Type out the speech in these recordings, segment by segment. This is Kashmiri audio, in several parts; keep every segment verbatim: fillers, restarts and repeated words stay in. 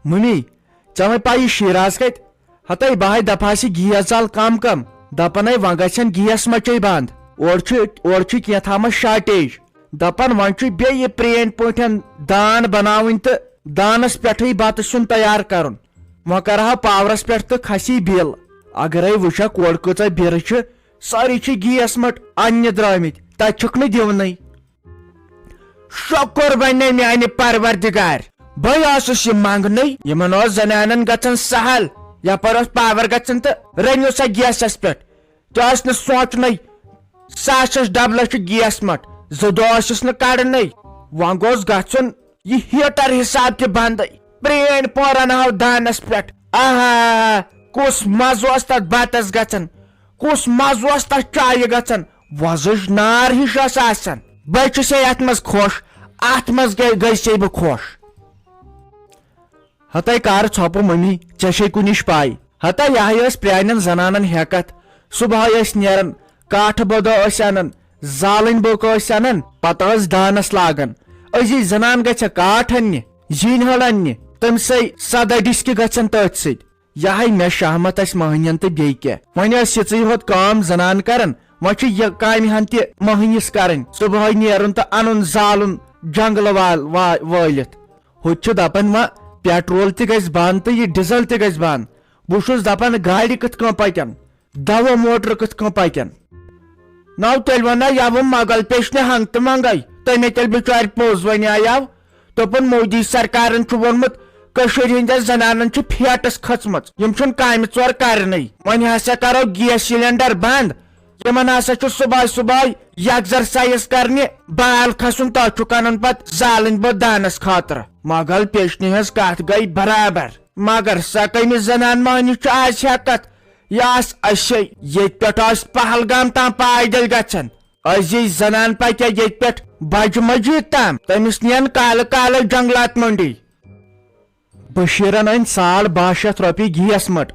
ممی، ژےٚ وۄنۍ پَیی شیراز کَتہِ؟ ہتے بہٕ ہاے دَپہٕ ہا سُہ گیس زال کم کم، دَپان ہے وۄنۍ گژھن گیس مَچے بنٛد۔ اورٕ چھُ، اورٕ چھُ کینٛہہ تھامَس شارٹیج۔ دَپان وۄنۍ چھُ بیٚیہِ پرٛٲنۍ پٲٹھۍ دان بناوٕنۍ تہٕ دانَس پٮ۪ٹھٕے بَتہٕ سیُن تیار کَرُن۔ وۄنۍ کَرٕ ہا پاورَس پٮ۪ٹھ تہٕ کھسی بِل۔ اگرے وٕچھکھ کورِ کۭژاہ بِرٕ چھِ، سٲری چھِ گیس مَٹ اَننہِ درٛامٕتۍ، تَتہِ چھُکھ نہٕ دِونٕے۔ شُکر ونے میانہِ پروردگار، بہٕ ٲسٕس یہِ منٛگنٕے، یِمن اوس زنانن گژھان سہل، یپٲرۍ اوس پاور گژھان تہٕ رٔنِو سا گیسس پٮ۪ٹھ۔ تہِ ٲس نہٕ سونٛچنٕے، ساسس ڈبلس چھُ گیس مٹ، زٕ دۄہ ٲسِس نہٕ کڑنٕے۔ وۄنۍ گوٚژھ گژھُن یہِ ہیٹر حساب تہِ بندٕے۔ پرٛٲنۍ پٲٹھۍ رنہٕ ہاو دانس پٮ۪ٹھ۔ آہا، کُس مزٕ اوس تتھ بتس گژھان، کُس مزٕ اوس تتھ چایہِ گژھان۔ وۄزٕج نار ہِش ٲس آسان۔ بہٕ چھُسے اتھ منٛز خۄش، اتھ منٛز گٔے، گٔیسے بہٕ خۄش۔ ہتے کر ژھۄپہٕ ممی، ژےٚ چھے کُنِچ پاے؟ ہتا یہے ٲس پرٛانٮ۪ن زنانن ہٮ۪کتھ۔ صبحٲے ٲسۍ نیران، کاٹھٕ بودو ٲسۍ انان، زالٕنۍ بوکہٕ ٲسۍ انان، پتہٕ ٲس دانس لاگان۔ أزِچ زنان گژھِ کاٹھ اننہِ، زیٖنۍ ہٲڑ اننہِ، تٔمۍ سٕے سدہ ڈسکہِ گژھن تٔتھۍ سۭتۍ۔ یہے مےٚ شہمت اسہِ مٔہنِین تہٕ بیٚیہِ کیٛاہ۔ وۄنۍ ٲس یِژٕے ہوت کٲم زنان کران، وۄنۍ چھِ یہِ کامہِ ہن تہِ مٔہنِس کرٕنۍ۔ صبحٲے نیرُن تہٕ انُن زالُن جنگلہٕ وال-، وا-، وٲلِتھ۔ ہُتہِ چھِ دپان وۄنۍ پیٹرول تہِ گژھِ بنٛد تہٕ یہِ ڈیزل تہِ گژھِ بنٛد۔ بہٕ چھُس دپان گاڑِ کِتھ کٔنۍ پکن؟ دوا موٹر کِتھ کٔنۍ پکن؟ نو تیٚلہِ وَنہ یَوٕ مۄغل پیشنہِ ہنٛگ تہٕ منٛگے۔ تٔمۍ تیٚلہِ بِچارِ پوٚز وَنیٛاو۔ دوٚپُن مودی سرکارن چھُ ووٚنمُت کٔشیٖرِ ہٕنٛدٮ۪ن زنانن چھِ فیٹس کھٔژمٕژ، یِم چھِنہٕ کامہِ ژور کرنٕے۔ وۄنۍ ہسا کرو گیس سلینڈر بنٛد۔ یِمن ہسا چھُ صبحٲے صبحٲے یکزرسایز کرنہِ بال کھسُن، تتھ چھُکھ انان پتہٕ زالٕنۍ بوٚد دانس خٲطرٕ۔ مۄغل پیشنہِ ہٕنٛز کتھ گٔے برابر۔ مگر سۄ کٔمِس زنان مۄہنِس چھُ آز ہٮ۪کتھ؟ یہِ آسہٕ أسے۔ ییٚتہِ پٮ۪ٹھ آسہٕ پہلگام تام پایدٔلۍ گژھان۔ أزِچ زنان پکیٛاہ ییٚتہِ پٮ۪ٹھ بجہِ مسجد تام؟ تٔمِس نِین کالہٕ کالے جنگلات منڈی۔ بشیرن أنۍ ساڑ باہ شیتھ رۄپیہِ گیس مٔٹ۔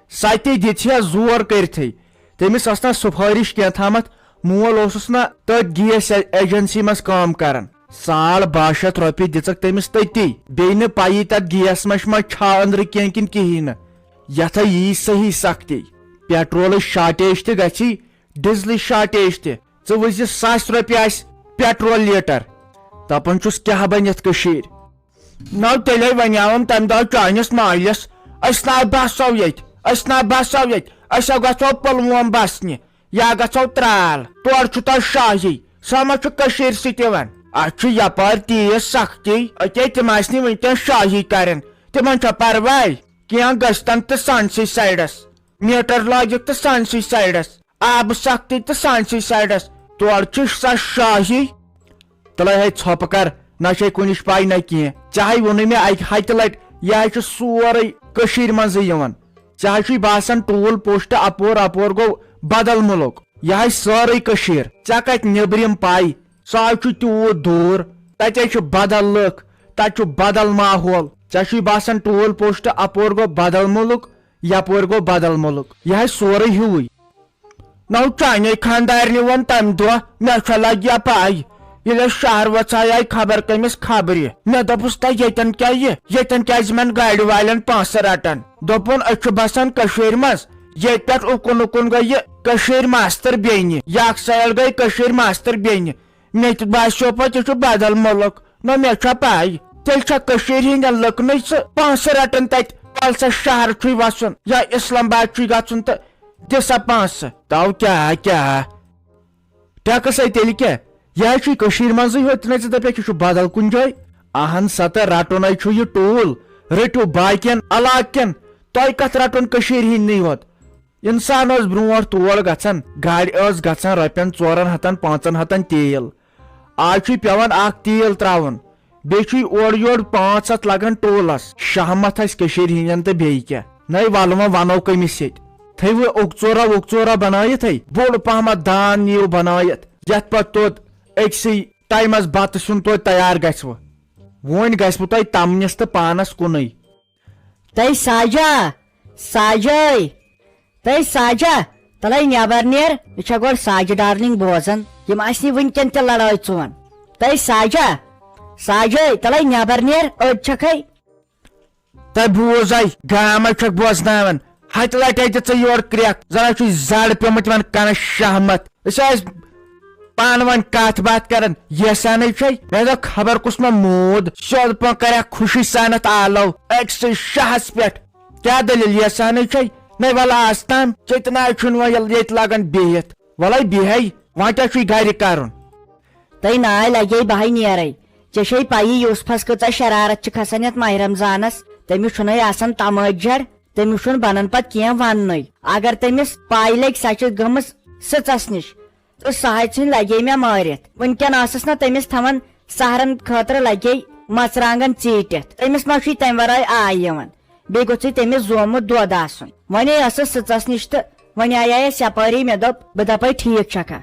سۄ تہِ دِژ ہا زور کٔرتھٕے۔ تٔمِس ٲس نہ سفٲرِش کینٛہہ تھامتھ، مول اوسُس نہ تٔتھۍ گیس اے-، ایجنسی منٛز کٲم کران۔ ساڑ باہ شیتھ رۄپیہِ دِژکھ تٔمِس تٔتی۔ بیٚیہِ نہٕ پَیی تَتھ گیسَس منٛز ما چھا أنٛدرٕ کینٛہہ کِنہٕ کِہیٖنۍ نہٕ۔ یَتھ ہا یی صحیح سختی۔ پیٹرولٕچ شارٹیج تہِ گژھی، ڈیزلٕچ شارٹیج تہِ۔ ژٕ وٕچھ زِ ساسہِ رۄپیہِ آسہِ پیٹرول لیٖٹر۔ دَپان چھُس کیٛاہ بَنہِ یَتھ کٔشیٖرِ۔ نو تیٚلے وَنیٛاوُن تَمہِ دۄہ چٲنِس مٲلِس، أسۍ نہ بسو ییٚتہِ، أسۍ نہ بسو ییٚتہِ، أسۍ ہا گژھو پُلووم بسنہِ۔ یا گژھو ترال، تورٕ چھُ تۄہہِ شاہی، سۄ ما چھُ کٔشیٖرِ سۭتۍ یِوان؟ اَتھ چھُ یپٲرۍ تیٖژ سختی، أکے تِم آسہِ نہٕ وٕنکیٚن شاہی کران، تِمن چھا پرواے؟ کینٛہہ گٔژھتن تہٕ سانسٕے سایڈس، میٖٹر لٲگِکھ تہٕ سانسٕے سایڈس، آبہٕ سختی تہٕ سانسٕے سایڈس، تورٕ چھِ سۄ شاہی۔ تلے ہے ژھۄپہٕ کر، نہ چھے کُنِچ پاے نہ کینٛہہ۔ ژےٚ ہاے ووٚنُے مےٚ اکہِ ہتہِ لٹہِ، یہِ ہاے چھُ سورُے کٔشیٖرِ منٛزٕے یِوان۔ ژےٚ ہاے چھُے باسان ٹوٗل پوسٹ اپور اپور گوٚو بدل مُلک، یہِ ہاے سٲرٕے کٔشیٖر۔ ژےٚ کتہِ نیٚبرِم پاے؟ سُہ ہاے چھُ تیوٗت دوٗر، تتے چھِ بدل لٕکھ، تتہِ چھُ بدل ماحول۔ ژےٚ چھُے باسان ٹوٗل پوسٹ اپور گوٚو بدل مُلک، یپور گوٚو بدل مُلک، یہِ ہاے سورُے ہیوٗے۔ نو چانے خاندارنہِ ووٚن تمہِ دۄہ، مےٚ چھےٚ لگیا پاے، ییٚلہِ أسۍ شہر وژھایے خبر کٔمِس خبرِ۔ مےٚ دوٚپُس، تۄہہِ ییٚتٮ۪ن کیٛاہ یہِ؟ ییٚتٮ۪ن کیٛازِ یِمن گاڑِ والٮ۪ن پونٛسہٕ رٹان؟ دوٚپُن، أسۍ چھِ بسان کٔشیٖرِ منٛز۔ ییٚتہِ پٮ۪ٹھ اُکُن اُکُن گٔے یہِ کٔشیٖرِ ماستٕر بیٚنہِ، یہِ اکھ سایڈ گٔے کٔشیٖرِ ماستٕر بیٚنہِ۔ مےٚ تہِ باسیو پتہٕ یہِ چھُ بدل مُلک۔ نہ مےٚ چھا پاے، تیٚلہِ چھا کٔشیٖرِ ہٕنٛدٮ۪ن لُکنٕے ژٕ پونٛسہٕ رٹان تتہِ؟ ول سا شہر چھُے وسُن یا اسلام آباد چھُے گژھُن تہٕ دِ سا پونٛسہٕ۔ تو کیٛاہ، کیٛاہ؟ ٹیکس ہے تیٚلہِ کیٛاہ؟ یہِ حظ چھُے کٔشیٖرِ منٛزٕے ہوت، نہ ژٕ دَپکھ یہِ چھُ بدل کُنہِ جایہِ۔ اہن سا تہٕ رٹُن ہے چھُ یہِ ٹوٗل، رٔٹِو باقین علاقہٕ کٮ۪ن، تۄہہِ کتھ رٹُن کٔشیٖرِ ہِنٛدنٕے ہوت؟ انسان اوس برونٛٹھ تور گژھان، گاڑِ ٲس گژھان رۄپین ژورن ہتن پانٛژن ہتن تیل۔ آز چھُے پٮ۪وان اکھ تیل ترٛاوُن، بیٚیہِ چھُے اورٕ یورٕ پانٛژھ ہتھ لگان ٹولس۔ شہمتھ آسہِ کٔشیٖرِ ہِنٛدٮ۪ن تہٕ بیٚیہِ کیٛاہ۔ نَے وَلہٕ وۄنۍ وَنو کٔمِس سۭتۍ؟ تھٲیوٕ اوٚکژورا ووٚکژورا بنٲیِتھ ہے، بوٚڑ پہمتھ دان نِیِو بنٲیِتھ، یَتھ پٮ۪ٹھ توٚت أکسٕے ٹایمس بتہٕ سیُن توتہِ تیار گژھِ وۄنۍ۔ وۄنۍ گژھِ وۄنۍ تۄہہِ تَمنِس تہٕ پانس کُنُے۔ تَے ساجا، ساجٲے، تَے ساجا، تَلَے نٮ۪بر نیر، یہِ چھےٚ گۄڈٕ ساجہِ ڈارلِنگ بوزان، یِم آسہِ نہٕ وٕنکٮ۪ن تہِ لڑٲے چون۔ تَے ساجا، ساجٲے، تَلَے نٮ۪بر نیر، أڑۍ چھَکھَے۔ تۄہہِ بوٗزے، گامے چھکھ بوزناوان۔ ہتہِ لٹہِ دِژے یورٕ کرٛٮ۪کھ، زن چھُے زڑ پیومُت یِمن کنس شہمت۔ أسۍ ٲسۍ پانہٕ ؤنۍ کتھ باتھ کران، یژھانٕے چھے۔ مےٚ دوٚپ خبر کُس ما موٗد، سیوٚد پٲٹھۍ کرٮ۪کھ خوشی سان اتھ آلو أکسٕے شاہس پٮ۪ٹھ۔ کیٛاہ دٔلیٖل یژھانٕے چھے؟ نے ولہٕ آز تام، ژےٚ تہِ نہ چھُنہٕ وۄنۍ ییٚلہِ ییٚتہِ لگان بِہِتھ۔ ولے بیٚہے، وۄنۍ کیٛاہ چھُے گرِ کرُن؟ تۄہہِ ناے لگے بہے نیرے۔ ژےٚ چھے پَیی یوسفس کۭژاہ شرارت چھِ کھسان یتھ ماہِ رمضانس۔ تٔمِس چھُنَے آسان تمٲج جڑ، تٔمِس چھُنہٕ بنان پتہٕ کینٛہہ وننُے۔ اگر تٔمِس پاے لگہِ سۄ چھِ گٔمٕژ سٕژس نِش، تہٕ سۄ ہَے ژھٕنۍ لگے مےٚ مٲرِتھ۔ وٕنکٮ۪ن ٲسٕس نہ تٔمِس تھاوان سحرن خٲطرٕ لگے مرژٕوانٛگن ژیٖٹِتھ۔ تٔمِس ما چھُے تمہِ ورٲے آے یِوان؟ بیٚیہِ گوٚژھُے تٔمِس زومُت دۄد آسُن۔ وۄنۍ ٲسٕس سٕژس نِش تہٕ وۄنۍ آیے اَسہِ یپٲری، مےٚ دوٚپ بہٕ دپے ٹھیٖک چھکھا۔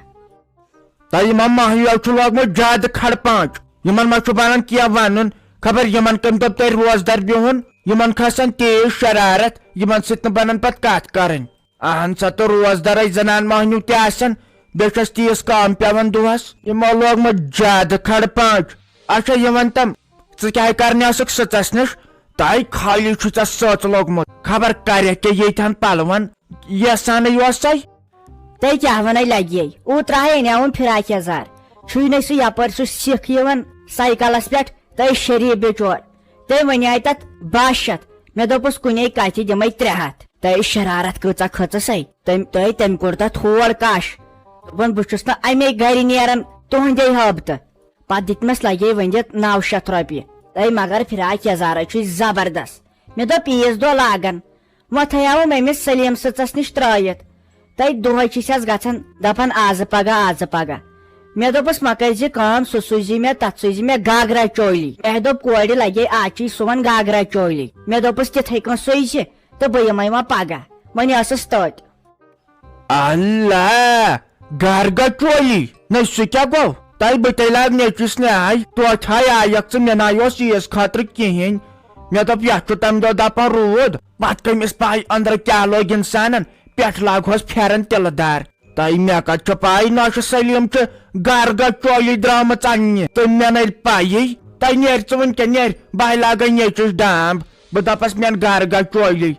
تۄہہِ یِمن ماہیو چھُ لوگمُت زیادٕ کھڑ پانچ۔ یِمن ما چھُ بنان کینٛہہ ونُن؟ خبر یِمن کٔمۍ دوٚپ تۄہہِ روزدر بِہُن؟ یِمن کھسان تیز شرارت، یِمن سۭتۍ نہٕ بنان پتہٕ کتھ کرٕنۍ۔ اہن سا، تہٕ روزدرے زنان مہنیو تہِ آسن، بیٚیہِ چھس تیٖژ کٲم پٮ۪وان دۄہس۔ یِمو لوگمُت زیادٕ کھڑ پانچ۔ اچھا، یہِ ون تم، ژٕ کیٛاہ کرنہِ ٲسٕکھ سٕژس نِش؟ تۄہہِ خٲلی چھُ ژےٚ سٕژ لوگمُت، خبر کرٮ۪کھ کیٛاہ ییٚتہِ ہن پلون۔ یژھانٕے اوسے۔ تۄہہِ کیٛاہ ونے لگے؟ اوترٕ ہاے انیاوُن فراک یزار، چھُے نہٕ سُہ یپٲرۍ سُہ سِکھ یِوان سایکلس پٮ۪ٹھ، تۄہہِ شریف بچور۔ تٔمۍ ونیاے تتھ باہ شتھ، مےٚ دوٚپُس کُنے کتھِ دِمے ترٛےٚ ہتھ۔ تۄہہِ شرارت کۭژاہ کھٔژٕسے؟ تٔمۍ، تۄہہِ، تٔمۍ کوٚر تتھ ہول کش۔ دوٚپُن، بہٕ چھُس نہٕ امے گرِ نیران تُہنٛدے ہٲبتہٕ۔ پتہٕ دِتمس لگے ؤنِتھ نو شتھ رۄپیہِ۔ تۄہہِ مگر فراک یزارے چھُے زبردست۔ مےٚ دوٚپ عیٖذ دۄہ لاگن۔ وۄنۍ تھایاوُم أمِس سلیٖم سٕژس نِش ترٲیِتھ۔ تۄہہِ دۄہے چھِسٮ۪س گژھان دپان آزٕ پگاہ، آزٕ پگاہ۔ مےٚ دوٚپُس، وۄنۍ کٔرۍ زِ کٲم، سُہ سوٗزِ مےٚ، تتھ سوٗزِ مےٚ گاگرا چولی۔ مےٚ دوٚپ، کورِ لگے آز چھِ سُوان گاگرا چولی۔ مےٚ دوٚپُس، تِتھے کٔنۍ سُوزِ تہٕ بہٕ یِمے وۄنۍ پگاہ۔ وۄنۍ ٲسٕس تٔتۍ۔ اللہ، گرگا چولی؟ نہ، سُہ کیٛاہ گوٚو؟ تۄہہِ بہٕ تیٚلہِ آو نیٚچوِس نِہاے، توتہِ ہاے آیکھ ژٕ، مےٚ نہ اوس عیٖذ خٲطرٕ کِہیٖنۍ۔ مےٚ دوٚپ، یتھ چھُ تمہِ دۄہ دپان روٗد، پتہٕ کٔمِس پاے أنٛدرٕ کیٛاہ لوٚگ انسانن، پٮ۪ٹھ لاگہوس پھٮ۪رن تِلہٕ دار۔ تۄہہِ مےٚ کتہِ چھِ پاے، نوشہِ سلیٖم چھِ گرگا چولی درامٕژ اننہِ، تہٕ مےٚ نَے پَیی۔ تۄہہِ نیرِ ژٕ وٕنکٮ۪ن، نیرِ، بہٕ ہاے لاگے نیٚچوِس ڈامب۔ بہٕ دپس، مےٚ اَن گرگا چولی۔